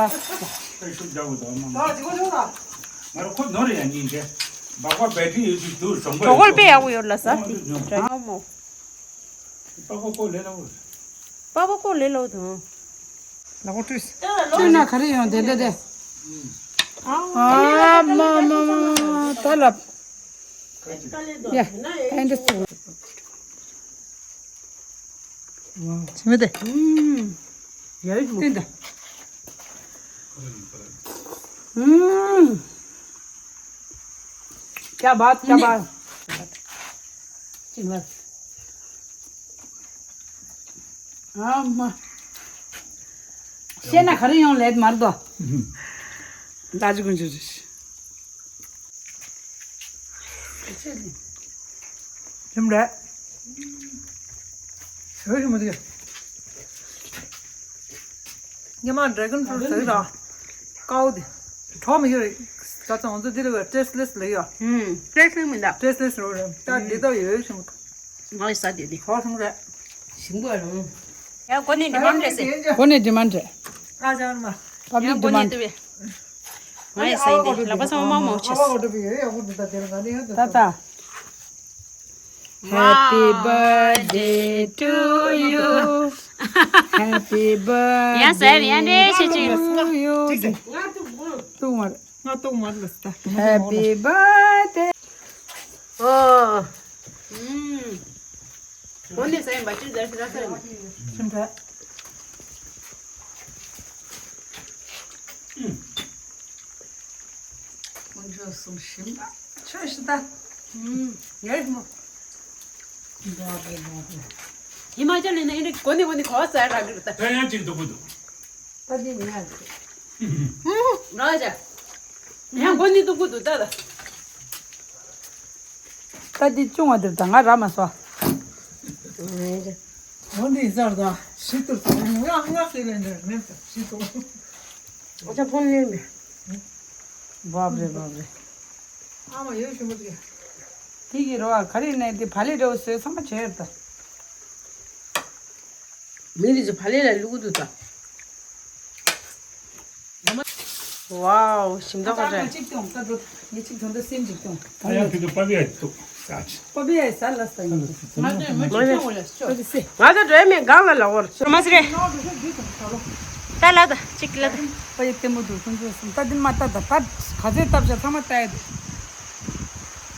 ང་ར་ཁོ་ནོར་ཡ་ཉིན་དེ། སྦག་སྦག་བེ་ཊི་ཡོད་དུས་དུ་བཟང་པོ་ཡོད། གྲོགས་པོ་དཔེ་ཡག་པོ་ཡོད་ལ་ཟ། ཌ་ར་གོན་མོ། པགས་པ་ཀོ་ལེ་ལོ། པགས་པ་ཀོ་ལེ་ལོ་དང་། ལ་ཀོ་ཀྲིས། ཅུ་ན་ག་རེ་ཡོང་དེ་དེ་དེ། ཨ་མ་མ་མ་ད་ལབ། ཡ། ཨེ་འདྲ་སུ། ཅི་མི་དེ། ཡ་ཡིག་མོ། ཏན་ཏན། ཀྱ་བ་ཀྱ་བ། ཅི་མ། ཨ་མ། བཤད་ན་ག་རེ་ཡོང་ལེད་མར་དོ། ལ་ཅི་ཀུན་ཅི་རེད། ཁྱིམ་རེད། ཞོ་ཞིམ་མོ་དེ། ཉི་མ་ཌ་ར་གོན་ཕུ་རུ་ཊ་ཟེར་གི་ར། ཀའོ་དེ། གྲོགས་མི་ཡོད་རེད། ཀ་ཚང་ང་ཚོ་འདི་ལ་བས་ཊེ་སི་ལེ་སི་ལ་ཡོད། ཧུམ། ཊེ་སི་ལེ་སི་མི་འདུག་ཊེ་སི་ལེ་སི་རོ་རེད། ད་འདི་ལྟ་ཡོད་ཞིམ་མོ། ང་ཡི་ས་དེ་དེ། གྲོགས་ཞིམ་རེད། ཞིམ་པོ་རང་། ཡ་གོ་ནས་འདི་མང་འདྲ་སེ། གོ་ནས་འདི་མང་འདྲ། ཨ་ཅག་མ། པབ་ལིག་འདི་མང་འདྲ། ང་ཡི་ས་ཡིན་དེ་ལག་པ་ཚང་མ་མང་མང་བྱས། ད་ད། Happy birthday to you. Happy birthday to you. ཡ་ཟེར་ཡ་འདྲེ་བྱེད་ཀྱི། ཏུ་མར། ང་ཏོག་མར་ལ་སྟ། Happy birthday. ཨོ། ཨུམ། འོ་ནས་ཟ་ཡིན་པ་ཅི་ཟེར་ཟེར་ཟེར། ཁྱིམ་ཕ། ཁོང་ཚོ་གསུང་ཞིམ་པ་ཆོས་ཤི་ད། ཨུམ། ཡས་མོ། ཧི་མ་ཅལ་ནས་ཨེ་འདྲ་གོ་ནས་གོ་ནས་གོ་ཟ་ར་གི་རེད་ད། ད་ཡང་ཅིག་སྡུག་པོ་འདུག་ད་འདི་མི་ཡ། ར་ཇ། ཡང་གོ་ནི་འདུག་གུ་འདུག་ད་ད། ད་འདི་ཅུང་བ་འདིར་ད་ང་ར་མ་སོ། འོ་འདི་ཟར་ད་ཞི་ཏུར་ད་ང་ང་ཟེར་ལེན་འདིར་མེད་ད་ཞི་ཏུར། ཨ་ཅག་ཕོན་ལེན་མེད། བབ་རེ་བབ་རེ། ཨ་མ་ཡོད་ཞུ་མ་དེ། དེ་གི་རོ་ཨ་ག་རེ་ནས་དེ་བ་ལེ་རོ་སོས་ཚང་མ་བྱས་ད། མི་རིགས་ཀྱི་བ་ལེ་ལ་བླུག་གི་འདུག་ད། ཝའོ། ཞིམ་མདོག་ཁ་ཁ་ཅིག་ཏུ་ད་འགྲོ། ངས་ཅིག་ཐོན་ཏུ་སེམས་ཅིག་ཏུ། ད་ཡང་ཕི་དུ་པ་བི་ཡ་ཏུ་ས་ཆ། པ་བི་ཡ་ས་ལ་ས་ཡིན། ང་ཚོས་མ་ཅིག་ཐོན་འོ་ལ་ཤོག་ད་ཅི་སེ། ང་ཚོ་འགྲོ་ཡ་མེད་གང་ལ་ལ་འོར། མ་སི་རེ། ད་ལ་ད་ཅིག་ལ་ད། པ་ཡི་ལྟད་མོ་འདུག་ཁོང་ཚོས་སུམ་ད་འདི་མ་ལྟ་ད་ད་ག་ཚོད་བཏབ་བྱ་ཚང་མ་ལྟ་ཡ་འདུག་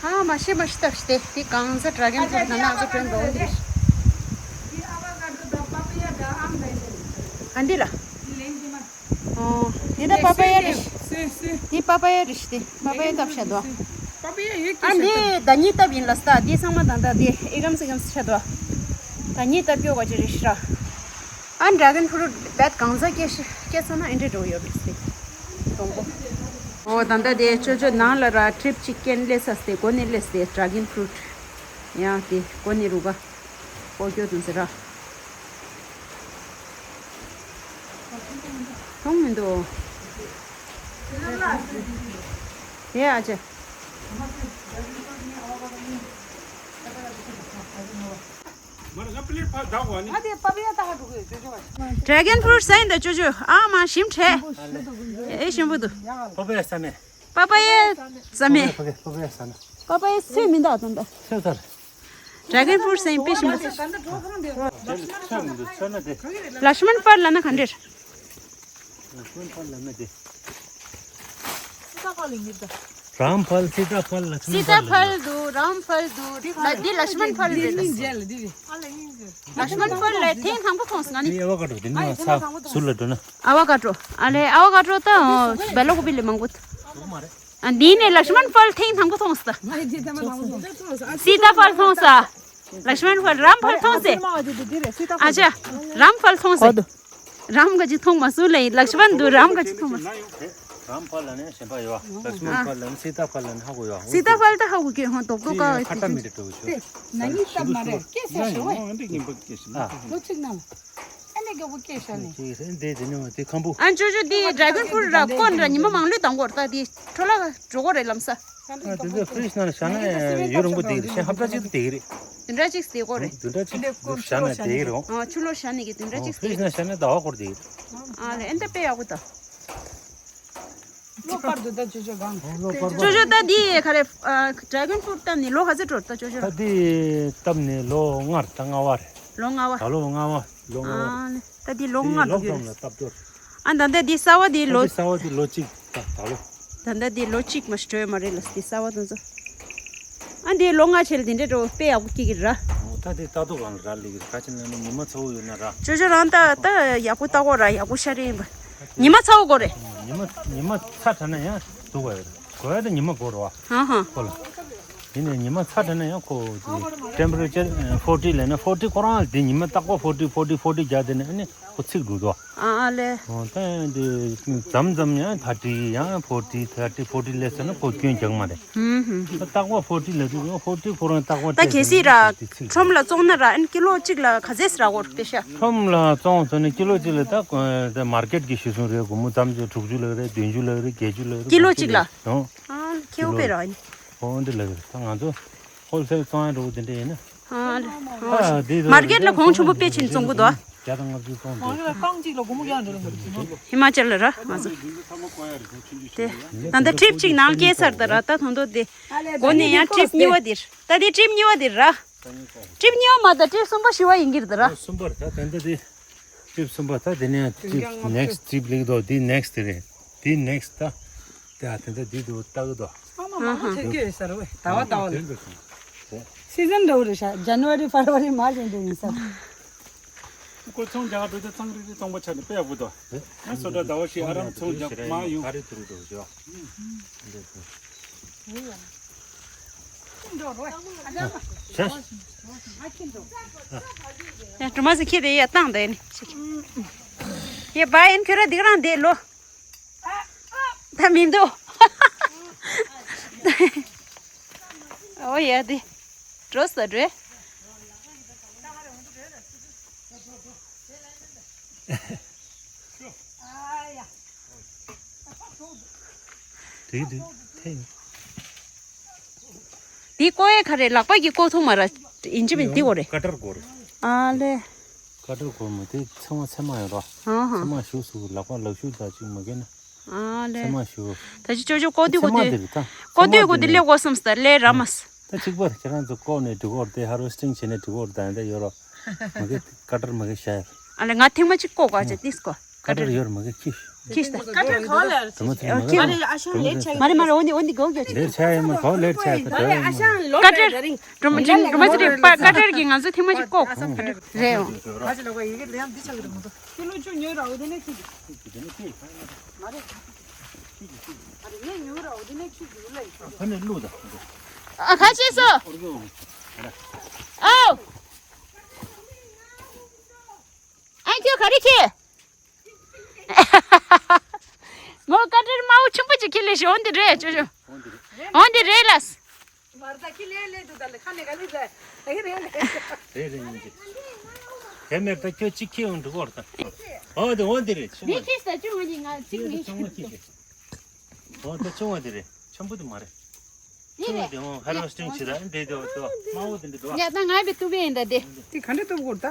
ཨ་མ་ཤེས་མ་ཤེས་ལྟ་ཤི་དེ་དེ་གང་ཟ་དྲ་གན་ཐུར་ད་ན་ང་ཚོ་དྲན་འདུག་འདི། ཨ་འདི་ལ། ཨོ། དེ་ད་པ་པ་ཡ་རེད། སུས་སུས། དེ་པ་པ་ཡ་རེད་དེ་པ་པ་ཡ་བཏབ་ཤ་དོ། པ་པ་ཡ་ཡོད་ཀྱི་ཨ་འདི་ད་ཉིད་བཏབ་ཡིན་ལ་སྟ་དེ་ཚང་མ་ད་ད་དེ་ཨེ་གམ་སེ་གམ་སེ་ཤ་དོ། ད་ཉིད་བཏབ་ཀྱོ་ག་ཅི་རེད་ཤ། ཨ་ཌེ་གོན་ཕུ་རུཊ་བེད་གང་ཟག་སྐྱེ་ཤི་སྐྱེ་ཚ་ན་ཨེ་འདྲ་འགྲོ་ཡོད་རེད་ཟེར། དང་པོ། ཨོ་ད་ལྟ་དེ་ཅོ་ཅོ་ནང་ལ་ར་ཊི་རིབ་ཅིག་ཀན་སླེབས་ས་སྟེ་གོ་ནས་སླེབས་སྟེ་ཌེ་གོན་ཕུ་རུཊ་ཡང་དེ་གོ་ནས་རུ་ག་ཨོ་སྐྱོ་དུ་ཟེར་ར། མཐོང་མི་འདུག་ཡེ་ཨ་ཅེ། ཌེ་གོན་ཕུ་རུཊ་ཟ་ཡིན་ད་ཅོ་ཅོ། ཨ་མ་ཞིམ་ཁྲེ། ཨེ་ཞིམ་པོ་འདུག་པ་པ་ཡ་ཟ་མེད། པ་པ་ཡ་ཟ་མེད། པ་པ་ཡ་ཟ་མེད། པ་པ་ཡ་ཚོད་མི་འདུག་ད་ད། ཚོད་ཚར། ཌེ་གོན་ཕུ་རུཊ་ཟ་ཡིན་དཔེ་ཞིམ་པོ། ཚོད་མི་འདུག་ཚོད་ན་དེ། ལགས་མན་ཕལ་ལབ་ན་ག་འདྲས། ལགས་མན་ཕལ་ལབ་ན་དེ། རམ་ཕལ། སི་ཏཱ་ཕལ། ལགས་མན་ཕལ། སི་ཏཱ་ཕལ་འདུག་རམ་ཕལ་འདུག་ལ་འདི་ལགས་མན་ཕལ་རེད། ལགས་མན་ཕལ་ལ་ཐེངས་དང་པོ་མཐོང་སོང་ང་ནི། ཨ་ཝ་ཀ་ཌོ་དེ་ནི་ང་ཚ་ཟུར་ལ་འགྲོ་ན། ཨ་ཝ་ཀ་ཌོ། ཨ་ལེ་ཨ་ཝ་ཀ་ཌོ་ད་བེ་ལོ་ཀོ་པི་ལས་མང་པོ། ཨ་འདི་ནས་ལགས་མན་ཕལ་ཐེངས་དང་པོ་མཐོང་སོང་ད། སི་ཏཱ་ཕལ་མཐོང་སོང་། ལགས་མན་ཕལ། རམ་ཕལ་མཐོང་སོང་། ཨ་ཅག་རམ་ཕལ་མཐོང་སོང་། རམ་ག་ཅིག་མཐོང་མ་སོང་ལེ། ལགས་མན་འདུག་རམ་ག་ཅིག་མཐོང་མ་སོང་། རམ་ཕལ་ལ་ནི་གཞན་པ་ཡོད། ལགས་མན་ཕལ་ལ་ནི་སི་ཏཱ་ཕལ་ལ་ནི་ཧ་གོ་ཡོད། སི་ཏཱ་ཕལ་ད་ཧ་གོ་གི་ཧོ་དོག་དོག་ག་ཁ་ཏ་མི་དྲི་དྲི་བ་ཆོ། ན་ནི་སྟབས་མ་རེད་སྐད་ཆ་ཞོ་བས། ལོ་གཅིག་ནང་། ཨ་ནི་མགྱོགས་པོ་སྐད་ཆ་ནི། ཅིག་རེད་འདི་དེ་ནི་དེ་ཁམ་བུ། ཨ་ཅོ་ཅོ་འདི་ཌེ་གོན་ཕུ་རུཊ་ར་ཀོན་ར་ཉི་མ་མང་ལོས་དང་གོ་ར་ད་འདི་འཕྲོ་བརླག་འགྲོ་གོ་རེད་ལམ་ས། ཨ་དེ་ཚོ་ཕི་རིཇ་ནང་ལ་བཞག་ན་ཡུན་རིང་པོ་འདུག་རེད། ཤ་ཧབ་ཏ་གཅིག་ཏུ་བསྡད་ཀྱི་རེད། བདུན་ཕྲག་གཅིག་བསྡད་ཀྱི་རེད། བདུན་ཕྲག་གཅིག་བཞག་ན་བསྡད་ཀྱི་རེད། ཨ་ཆུ་ལོག་བཞག་ནས་ཀྱི་བདུན་ཕྲག་གཅིག་ཕི་རིཇ་ནང་བཞག་ན་ཟླ་བ་འགོར་བསྡད་ཀྱི་རེད། ཨ་ལེ་ཨེ་འདི་དཔེ་ཡག་པོ་ད། ལོ་བར་དུ་ད་ཅོ་ཅོ་གང་། ཅོ་ཅོ་ད་འདི་ག་རེ། ཌེ་གོན་ཕུ་རུཊ་བཏབ་ནས་ལོ་ག་ཚོད་འགྲོ་ད་ཅོ་ཅོ། ད་འདི་བཏབ་ནས་ལོ་ལྔ་རེད། ད་ལྔ་པ་རེད། ལོ་ལྔ་པ། ད་ལོ་ལྔ་པ། ལོ་ལྔ་པ། ཨ་ནི་ད་འདི་ལོ་ལྔ་འགྲོ་གི་རེད། ཨ་ད་ལྟ་འདི་གསར་པ་འདི་ལོ། འདི་གསར་པ་འདི་ལོ་གཅིག་ད་ད་ལོ། ད་ལྟ་འདི་ལོ་གཅིག་མ་ཞིག་འགྲོ་ཡོད་མ་རེད་ལ་འདི་གསར་པ་དེ་ཚོ། ཨ་འདི་ལོ་ལྔ་ཆེ་ལ་འདི་འདྲ་འགྲོ་དཔེ་ཡག་པོ་སྐྱེ་གི་ར། ད་འདི་ལྟ་དུས་གང་ལ་ར་ལི་གི་ར་ཁ་ཆེ་ན་ནི་ཉི་མ་ཚ་པོ་ཡོད་ན་ར། ཅོ་ཅོ་རང་ད་ད་ཡག་པོ་ལྟ་གོ་ར་ཡག་པོ་ཤ་རེ་ཡིན་པ། ཉི་མ་ཚ་པོ་དགོས་རེད། ཉི་མ་ཉི་མ་ཚ་དྲགས་ན་ཡང་སྡུག་པ་ཡོད་རེད། དགོས་ཡ་ད་ཉི་མ་དགོས་རེད་བ། ཧང་ཧང་། ཁོ་ལ། ཡིན་ནའི་ཉི་མ་ཚ་དྲགས་ན་ཡང་ཁོ་ཊེམ་པ་རེ་ཅར་ཕོར་ཊི་ལབ་ན་ཕོར་ཊི་ཁོ་རང་ལ་དེ་ཉི་མ་རྟག་པར་ཕོར་ཊི་ཕོར་ཊི་ཕོར་ཊི་རྒྱག་བསྡད་ན་ཨ་ནི་ཁོ་ཚིག་འགྲོ་འདུག་ཨ་ཨ་ལེ། འོ་ད་དེ་མཚམས་མཚམས་ཡང་ཐར་ཊི་ཡང་ཕོར་ཊི་ཐར་ཊི་ཕོར་ཊི་སླེབས་ཚར་ན་ཁོ་སྐྱོན་རྒྱག་མ་རེད། ཧུམ་ཧུམ་ཧུམ། ད་རྟག་པར་ཕོར་ཊི་ལབ་དུས་ཕོར་ཊི་ཁོ་རང་རྟག་པར། ད་གལ་སྲིད་ར་ཁྲོམ་ལ་བཙོང་ན་ར་ཨན་ཀི་ལོ་གཅིག་ལ་ག་ཚད་ཟེར་ར་འོར་པེ་ཤ། ཁྲོམ་ལ་བཙོང་ཟེར་ན་ཀི་ལོ་གཅིག་ལ་ད་ད་མར་ཀེཊ་གི་གཞི་བཟུང་རེད། སྒོར་མོ་ཙམ་ཅིག་དྲུག་ཅུ་ལག་རེད། བདུན་ཅུ་ལག་རེད། བརྒྱད་ཅུ་ལག་རེད། ཀི་ལོ་གཅིག་ལ། ཨང་། ཨ་ཁེའུ་པེ་ར་ཨན། ཨོ་འདི་ལག་རེད། ད་ང་ཚོ་ཧོལ་སེལ་བཙོང་ཡ་འགྲོ་གི་དེ་འདྲ་ཡིན་ན། ཨ་ལེ། ཨ་འདི་མར་ཀེཊ་ལ་གོང་ཆེན་པོ་དཔེ་ཆེན་བཙོང་གི་འདུག་བརྒྱ་དང་ལྔ་བཅུ་བཙོང་འདུག་རྐང་གཅིག་ལ་སྒོར་མོ་བརྒྱ་འགྲོ་ལ་འགྲོ་གི་འདུག་ཧི་མ་ཅལ་ལ་ར་ང་ཚོ། དེ་ད་ལྟ་ཊི་རིབ་གཅིག་ནང་སྐྱེལ་ཚར་ད་ར་ད་ཐོང་དོ་དེ། སྒོ་ནས་ཡང་ཊི་རིབ་གཉིས་པ་འདིར། ད་དེ་ཊི་རིབ་གཉིས་པ་འདིར་ར། ཊི་རིབ་གཉིས་པ་མ་ད་ཊི་རིབ་གསུམ་པ་བཞི་པ་ཡིན་གྱི་རེད་ད་ར། གསུམ་པ་རེད་ད། ད་ལྟ་དེ་ཊི་རིབ་གསུམ་པ། ད་དེ་ནས་ཊི་རིབ་ནེག་སི་ཊི་ཊི་རིབ་ལེགས་འདུག་དེ་ནེག་སི་ཊི་དེ་རེད། དེ་ནེག་སི་ཊི་ད། དེ་ཨ་དེ་ད་དེ་དུ་ལྟ་གི་འདུག་ཨ་མ་མ་ཧ་ཐོན་གྱི་ཡོད་ས་རེད་ཝེ། ཟླ་བ་ཟླ་བ་ལ། སི་ཛན་འདྲ་བོ་རེད་ཤག་ཇན་ཝ་རི་ཕེབ་རུ་ཝ་རི་མར་ཅི་འདྲ་ཡིན་ས། ཁོ་ཚོང་རྒྱག་འགྲོ་དུས་གཙང་རིག་རིག་གཙང་པོ་ཆགས་ནས་དཔེ་ཡག་པོ་འདུག་ཨ་སོ་ད་ཟླ་བ་ཞིག་ཨ་རམ་ཚོང་རྒྱག་མ་ཡོང་། ཨ་རི་ཐུ་རུ་འདུག་ཇོ། ཡ་གྲུ་མ་སི་ཁྱེད་དེ་ཡ་བཏང་དེ་ནི། ཡ་བ་ཡིན་ཁྱོད་ར་འདི་ག་རང་བསྡད་ལོ། ད་མི་འདུག་ཨོ་ཡ་དེ། འགྲོ་ས་འགྲོ། དེ་དེ་ཐེངས། འདི་བཀོག་ཡས་ག་རེ་ལག་པ་གིས་བཀོག་ཐུབ་མ་ར། ཡིན་གཅིག་མིན་འདི་བཀོག་རེད། ཀ་ཊར་བཀོག་རེད། ཨ་ལེ། ཀ་ཊར་བཀོག་མ་དེ་ཚེར་མ་ཚེར་མ་ཡོད་ར། ཨ་ཧ། ཚེར་མ་ཞུགས་སུ་ལག་པ་ལག་ཤུབས་དང་གཅིག་མ་གས་ན། ཨ་ལེ། ཚེར་མ་ཞུགས། ད་ཅི་ཅོ་ཅོ་བཀོག་དུས་བཀོག་དུས། ཚེར་མ་དེ་རེད་ད། བཀོག་དུས་བཀོག་དུས་ལས་བཀོག་སམ་སྟ་ལས་ར་མ་སི། ད་གཅིག་པར་ཁྱེད་རང་ཚོ་བཀོག་ནས་འགྲིག་གོ་རེད་དེ། ཧར་ཝེ་སི་ཊིང་བྱས་ནས་འགྲིག་གོ་རེད་ད། ཡིན་ད་ཡོད་ར། མ་གས་ཀ་ཊར་མ་གས་ཤ་ཡར། ཨ་ལེ་ང་ཐེངས་མ་གཅིག་བཀོག་ག་ཅེ་ཏིས་གོ། ཀ་ཊར་ཡོད་མ་གི་ཁྱི། ཁྱི་ཤི་ད། ཀ་ཊར་ག་བ་ལ་ཡར་ཁྱི་ཤི། ཨ་ཁྱི། མ་རེད་མ་རེད། འོ་འདི་འོ་འདི་གོ་གོ་ཅི། ལེར་ཆ་ཡ་མ་གོ་ལེར་ཆ་ཡ་ད་ད། ཀ་ཊར། འགྲོ་མ་འགྲོ་མ་ཅི་རེད་པ། ཀ་ཊར་གི་ང་ཚོ་ཐེངས་མ་གཅིག་བཀོག་གོ། ཀ་ཊར་རེད་འོ། ཀི་ལོ་བཅུ་ཉོས་ར་འོ་དེ་ནས་ཁྱི། མ་རེད། ཨ་རེ་ངས་ཉོས་ར་འོ་དེ་ནས་ཁྱི་འདུག་ལ་ཡིན། ཨ་ཁ་ཆེ་སོ། ཨའོ། ཨ་ཁྱོད་ ག་རེ་ཁྱེད། མོ་ཀ་ཏེར་དམར་པོ་ཆེན་པོ་ཅིག་ཁྱེར་སླེབས་ཤག་འོ་འདི་རེད། ཅོ་ཅོ། འོ་འདི་རེད་ལགས། མར་ད་ཁྱི་ལེ་ལེ་འདུག་ད་ལེ་ཁ་ནས་ག་ལེ་ལེ་ལེ་རེད་ལེ། རེད་རེད་ཉིན་གཅིག་དེ་མེད་ད་ཁྱོད་གཅིག་ཁྱི་འོང་འགྲོ་གོ་ར་ད། འོ་དེ་འོ་དེ་རེད་ཆུང་མ། ཁྱི་ད་ཆུང་མ་གཅིག་ང་གཅིག་མིན། ཆུང་མ་གཅིག་རེད། འོ་ད་ཆུང་མ་དེ་རེད། ཆེན་པོ་དེ་མ་རེད། ཆུང་མ་དེ་འོ་ཧར་ཝེ་སི་ཊིང་བྱེད་ར་འདི་དེ་འོ་དེ་དམར་པོ་དེ་འདི་འགྲོ། ཡ་ད་ང་བི་ཏུ་བི་ཡིན་ད་དེ། དེ་ག་འདྲ་ཏུ་གོ་ར་ད།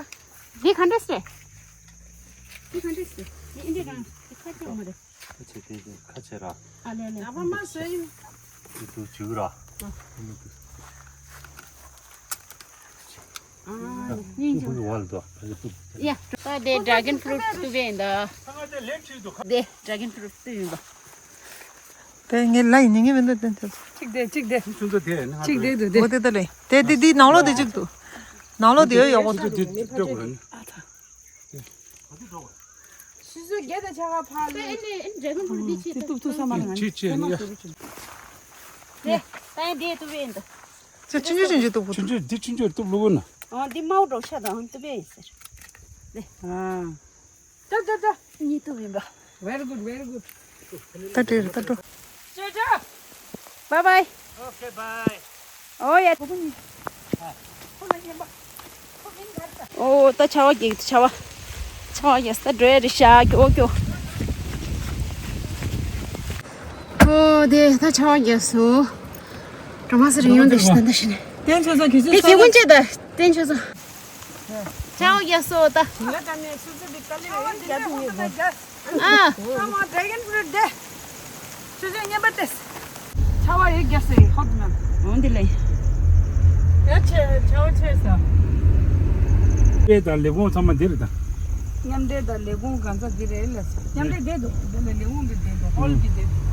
དེ་ག་འདྲ་སེ། དེ་ག་འདྲ་སེ། དེ་ཨིན་དེ་རང་དེ་ཁ་ཆེ་མ་རེད། ཁ་ཆེ་དེ་དེ་ཁ་ཆེ་ར། ཨ་ལེ་ལེ། ཨ་ཕ་མ་སོ་ཡིན། དེ་དུ་བྱུག་ར། ཨ་ནི་ཉིན་ཅུ། ཡ། ད་དེ་ཌེ་གོན་ཕུ་རུཊ་ཏུ་བེ་ཡིན་ད། དེ་ཌེ་གོན་ཕུ་རུཊ་ཏུ་ཡིན་པ། དེ་ངའི་ལ་ཡིན་ངའི་མིན་ད་དེ་དེ། གཅིག་དེ་གཅིག་དེ། ཁྱུང་ཚོ་དེ་ནི་ཧ་གཅིག་དེ་འདུག་དེ། འོ་དེ་ད་ལེ། དེ་དེ་དེ་ནང་ལོགས་དེ་གཅིག་འདུག་ནང་ལོགས་དེ་ཡོད་ཡོད་གོ། ཁྱུང་ཚོ་དེ་ལྟོས་དགོས་རེད། ཤི་ཟོས་རྒྱལ་དང་ཆ་ག་ཕ་ལེ། ཨེ་ནི་ཨེ་ནི་ཌེ་གོན་ཕུ་རུཊ་འདི་ཆེ་ཏུ་ཏུ་ས་མ་ལ་ང་ཆེ་ཆེ་ནི་ཡ། དེ་ད་ཡིན་དེ་ཏུ་བེ་ཡིན་ད། ཅི་ཆུང་ཆུང་ཆུང་ཆུང་ཏུ་ཕུ། ཆུང་ཆུང་འདི་ཆུང་ཆུང་ཏུ་ལུ་གུ་ན། ཨ་འདི་མའོ་འགྲོ་ཤ་དང་ཏུ་བེ་ཡིན་ཟེར། དེ། ཨ། ད་ད་ད། གཉིད་ཐུབ་ཡིན་པ། Very good, very good. ད་དྲིལ་ད་འགྲོ། ཅོ་ཅོ། Bye bye. Okay, bye. ཨོ་ཡ། ཨོ་ད་ཆར་པ་རྒྱག་ཆར་པ། ཆར་པ་རྒྱག་ས་འགྲོ་ཡ་རེད་ཤག་ཀྱོ་ཀྱོ། ཨོ་དེ་ད་ཆར་པ་རྒྱག་སོང་། གྲོ་མ་སི་རེ་ཡོང་དེ་ཤི་ད་ད་ཤི་ནས། དེ་ཁྱེད་ཀུན་ཅེ་ད་བསྟན་ཆོས་སོང་། ཆར་པ་རྒྱག་སོང་ད། ཨ། ཨ་མ་ཌེ་གོན་ཕུ་རུཊ་དེ། ཆུ་ཚོད་ངན་པ་སྟེ། ཆར་པ་ཡོད་རྒྱག་སོང་ཧོབ་ན། འོང་འདི་ལ་ཡིན། ཡ་ཆེ་ཆར་པ་ཆེ་ས། དེ་དང་ལས་ཁུངས་ཚང་མ་འདི་རེད་ད། མཉམ་འབྲེལ་དང་ལས་ཁུངས་གང་ཚ་འདི་རེད་ལ། མཉམ་འབྲེལ་བསྡད་འདུག་འདི་ལ་ལས་ཁུངས་ཀྱི་བསྡད་འདུག་ཧོལ་གྱི་བསྡད་འདུག་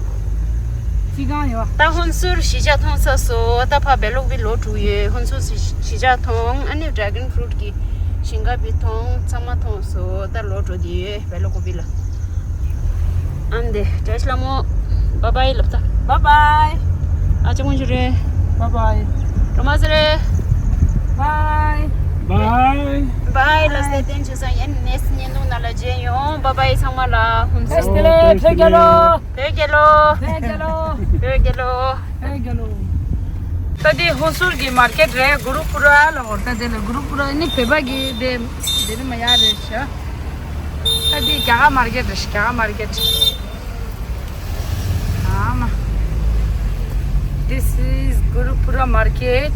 སྤྱི་ཁང་ཡོད། ད་ཧུན་སུར་གཞིས་ཆགས་མཐོང་ཚར་སོང་། ད་ཕ་བེ་ལོག་བི་ལོ་དྲུག་ཡོད། ཧུན་སུར་གཞིས་ཆགས་མཐོང་། ཨ་ནི་ཌེ་གོན་ཕུ་རུཊ་གི་ཞིང་ཁ་བི་མཐོང་། ཚང་མ་མཐོང་སོང་། ད་ལོ་དྲུག་དེ་ཡོད་བེ་ལོག་བི་ལ། ཨ་འདི་བཀྲ་ཤིས་ལྷ་མོ། བཱའི་བཱའི་ལབ་ད། བཱའི་བཱའི། ཨ་ཅག་མོ་ཞུ་རེད། བཱའི་བཱའི། གྲོ་མ་སི་རེད། བཱའི། བཱའི། བཱའི་ལ་སྟེ་བསྟན་ཆོས་སོང་། ཡན་ནེག་སི་ཊི་བརྙན་ཐུང་ནང་ལ་མཇལ་ཡོང་། བཱའི་བཱའི་ཚང་མ་ལ། ཧུན་སུར། ཨེ་སྟེ་ལེ་བོད་རྒྱལ་ལོ། བོད་རྒྱལ་ལོ། བོད་རྒྱལ་ལོ། བོད་རྒྱལ་ལོ། ད་འདི་ཧུན་སུར་གྱི་མར་ཀེཊ་རེད། གུ་རུ་པུ་ར་ལ་འོ་ད་དེ་ལ་གུ་རུ་པུ་ར་ནི་བོད་པ་གི་དེ་དེ་ནི་མ་ཡ་རེད་ཤག་ད་འདི་རྒྱ་གར་མར་ཀེཊ་རེད་ཤག་རྒྱ་གར་མར་ཀེཊ། ཨ་མ། This is Gurupura market.